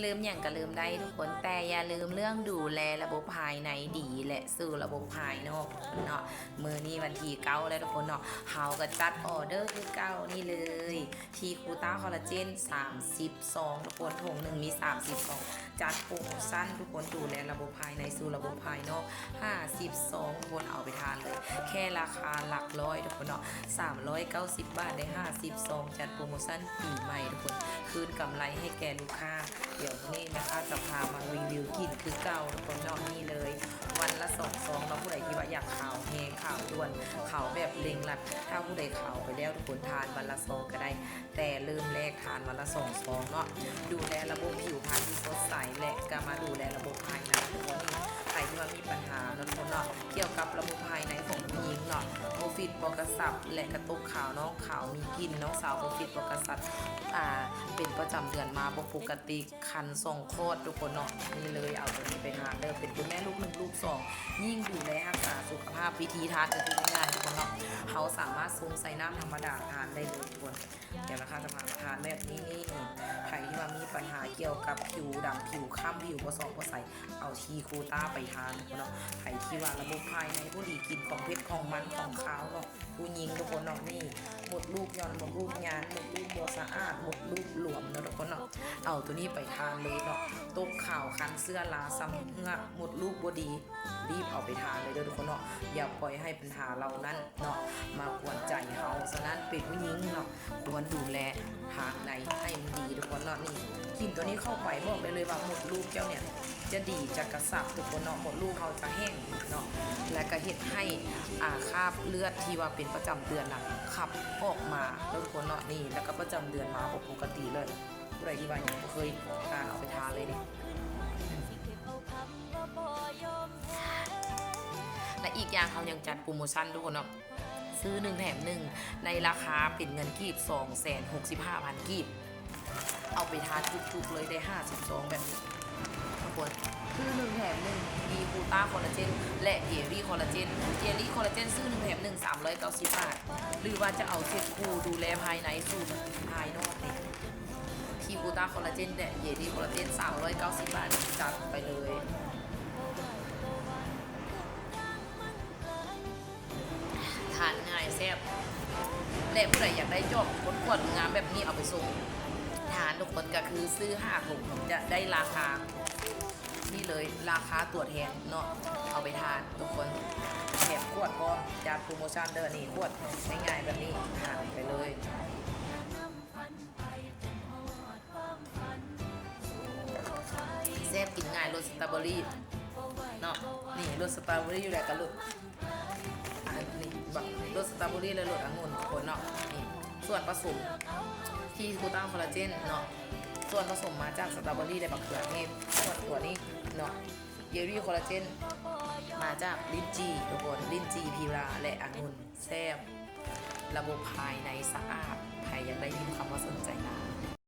ເລີ່ມຫຍັງກໍເລີ່ມໄດ້ທຸກຄົນ, ແຕ່ຢ່າລືມເລື່ອງດູແລລະບົບພາຍໃນດີ ແລະ ສູ່ລະບົບພາຍນອກເນາະ. ມື້ນີ້ວັນທີເກົ້າແລ້ວທຸກຄົນເນາະ, ເຮົາກໍຈັດອອເດີຄືເກົ່ານີ້ເລີຍ, ທີຄູຕ້າຄໍລາເຈນສາມສິບຊອງທຸກຄົນ, ຖົງໜຶ່ງມີສາມສິບຊອງ. ຈັດໂປຣໂມຊັນທຸກຄົນ, ດູແລລະບົບພາຍໃນສູ່ລະບົບພາຍນອກຫ້າສິບຊອງທຸກຄົນ, ເອົາໄປທານເລີຍ. ແຄ່ລາຄາຫຼັກຮ້ອຍທຸກຄົນເນາະ, ສາມຮ້ອຍເກົ້າສິບບາດໄດ້ຫ້າສິບຊອງ, ຈັດໂປຣໂມຊັນປີໃໝ່ທຸກຄົນ, ຄືນກຳໄລໃຫ້ແກ່ລູກຄ້າ. ດຽວມື້ນີ້ແມ່ຄ້າຈະພາມາຣີວິວກິ່ນຄືເກົ່າທຸກຄົນເນາະ. ນີ້ເລີຍ ວັນລະສອງຊອງເນາະ, ຜູ້ໃດທີ່ວ່າຢາກຂາວແຮງ, ຂາວດ່ວນ, ຂາວແບບເລັ່ງລັດ. ຖ້າຜູ້ໃດຂາວໄປແລ້ວທຸກຄົນ, ທານວັນລະຊອງກໍໄດ້, ແຕ່ເລີ່ມແລກທານວັນລະສອງຊອງເນາະ. ດູແລລະບົບຜິວພັນທີ່ສົດໃສ ແລະ ກໍມາດູແລລະບົບພາຍໃນທຸກຄົນ. ໃຜທີ່ວ່າມີປັນຫາເນາະທຸກຄົນເນາະ, ກ່ຽວກັບລະບົບພາຍໃນຂອງຜູ້ຍິງເນາະ, ບໍ່ຟິດບໍ່ກະຊັບ ແລະ ກະຕົກຂາວ, ນ້ອງຂາວມີກິ່ນ, ນ້ອງສາວບໍ່ຟິດບໍ່ກະຊັບ, ອ່າ ເປັນປະຈຳເດືອນມາບໍ່ປົກກະຕິ, ຄັນຊ່ອງຄອດທຸກຄົນເນາະ. ນີ້ເລີຍ ເອົາຕົວນີ້ໄປທານເດີ, ເປັນຄຸນແມ່ລູກໜຶ່ງລູກສອງ, ຍິ່ງດູແລຮັກສາສຸຂະພາບ. ວິທີທານກໍຄືງ່າຍໆທຸກຄົນເນາະ, ເຮົາສາມາດຊົງໃສ່ນ້ຳທຳມະດາທານໄດ້ເລີຍທຸກຄົນ. ດຽວແມ່ຄ້າຈະພາມາທານແບບນີ້. ນີ້ ໃຜທີ່ວ່າມີປັນຫາກ່ຽວກັບຜິວດຳ, ຜິວຄ້ຳ, ຜິວບໍ່ຊອກບໍ່ໃສ, ເອົາທີຄູຕ້າໄປທານເນາະ. ໃຜທີ່ວ່າລະບົບພາຍໃນບໍ່ດີ, ກິນຂອງເຜັດຂອງມັນຂອງຄາວເນາະ, ຜູ້ຍິງທຸກຄົນເນາະ. ນີ້ ມົດລູກຢ່ອນ, ມົດລູກຍານ, ມົດລູກບໍ່ສະອາດ, ມົດລູກຫຼວມເນາະທຸກຄົນເນາະ, ເອົາໂຕນີ້ໄປທານເລີຍເນາະ. ຕົກຂາວ, ຄັນ, ເຊື້ອລາ, ຊຳເຮື້ອ, ມົດລູກບໍ່ດີ, ຣີບເອົາໄປທານເລີຍເດີທຸກຄົນເນາະ. ຢ່າປ່ອຍໃຫ້ ບັນຫາເຫຼົ່ານັ້ນເນາະ ມາກວນໃຈເຮົາ. ສະນັ້ນເປັນຜູ້ຍິງເນາະ ຄວນດູແລທາງໃນໃຫ້ມັນດີທຸກຄົນເນາະ. ນີ້ ກິນຕົວນີ້ເຂົ້າໄປ ບອກໄດ້ເລີຍວ່າມົດລູກເຈົ້າເນີ້ຍຈະດີ ຈະກະຊັບທຸກຄົນເນາະ, ມົດລູກເຮົາຈະແຫ້ງເນາະ ແລ້ວກະເຮັດໃຫ້ ອາ ຄາບເລືອດທີ່ວ່າເປັນປະຈຳເດືອນນະ ຂັບອອກມາເດີທຸກຄົນເນາະ. ນີ້ ແລ້ວກະປະຈຳເດືອນມາບໍ່ປົກກະຕິເລີຍ. ຜູ້ໃດທີ່ວ່າຍັງບໍ່ເຄີຍທານ ເອົາໄປທານເລີຍເດ້. ແລະ ອີກຢ່າງເຮົາຍັງຈັດໂປຣໂມຊັນທຸກຄົນເນາະ, ຊື້ໜຶ່ງແຖມໜຶ່ງ ໃນລາຄາເປັນເງິນກີບ ສອງແສນຫົກສິບຫ້າພັນ ກີບ, ເອົາໄປທານຈຸກໆເລີຍ ໄດ້ຫ້າສິບຊອງແບບນີ້ທຸກຄົນ. ຊື້ໜຶ່ງແຖມໜຶ່ງ ມີກູຕ້າຄໍລາເຈນ ແລະ ເຢລີຄໍລາເຈນ. ເຢລີຄໍລາເຈນຊື້ໜຶ່ງແຖມໜຶ່ງ ສາມຮ້ອຍເກົ້າສິບບາດ, ຫຼືວ່າຈະເອົາເຊັດຄູ່ ດູແລພາຍໃນສູ່ພາຍນອກນີ້ ທີ່ກູຕ້າຄໍລາເຈນ ແລະ ເຢລີຄໍລາເຈນ ສາມຮ້ອຍເກົ້າສິບບາດ ຈັດໄປເລີຍ. ທານງ່າຍແຊບ ແລະ ຜູ້ໃດຢາກໄດ້ຈອບຂວດໆງາມແບບນີ້ ເອົາໄປສົ່ງທານທຸກຄົນ ກະຄືຊື້ຫ້າຖົງ ຈະໄດ້ລາຄານີ້ເລີຍ ລາຄາຕົວແທນເນາະ. ເອົາໄປທານທຸກຄົນ ແຖມຂວດພ້ອມ ຈັດໂປຣໂມຊັນເດີ. ນີ້ ຂວດງ່າຍໆແບບນີ້ ທານໄປເລີຍ. ແຊບ ກິນງ່າຍ ລົດສະຕໍເບີຣີເນາະ. ນີ້ ລົດສະຕໍເບີຣີ ແລ້ວກະລົດ ອັນນີ້ ລົດສະຕໍເບີຣີ ແລະ ລົດອະງຸ່ນທຸກຄົນເນາະ. ນີ້ ສ່ວນປະສົມທີ່ກູຕ້າຄໍລາເຈນເນາະ, ສ່ວນປະສົມມາຈາກສະຕໍເບີຣີ ແລະ ບັກເຂືອເທດ. ສ່ວນຕົວນີ້ເນາະ ເຢລີຄໍລາເຈນ ມາຈາກລິ້ນຈີ່ທຸກຄົນ, ລິ້ນຈີ່ ພີລາ ແລະ ອະງຸ່ນ. ແຊບ ລະບົບພາຍໃນສະອາດ. ໃຜຢາກໄດ້ຍິນຄຳວ່າສົນໃຈນະ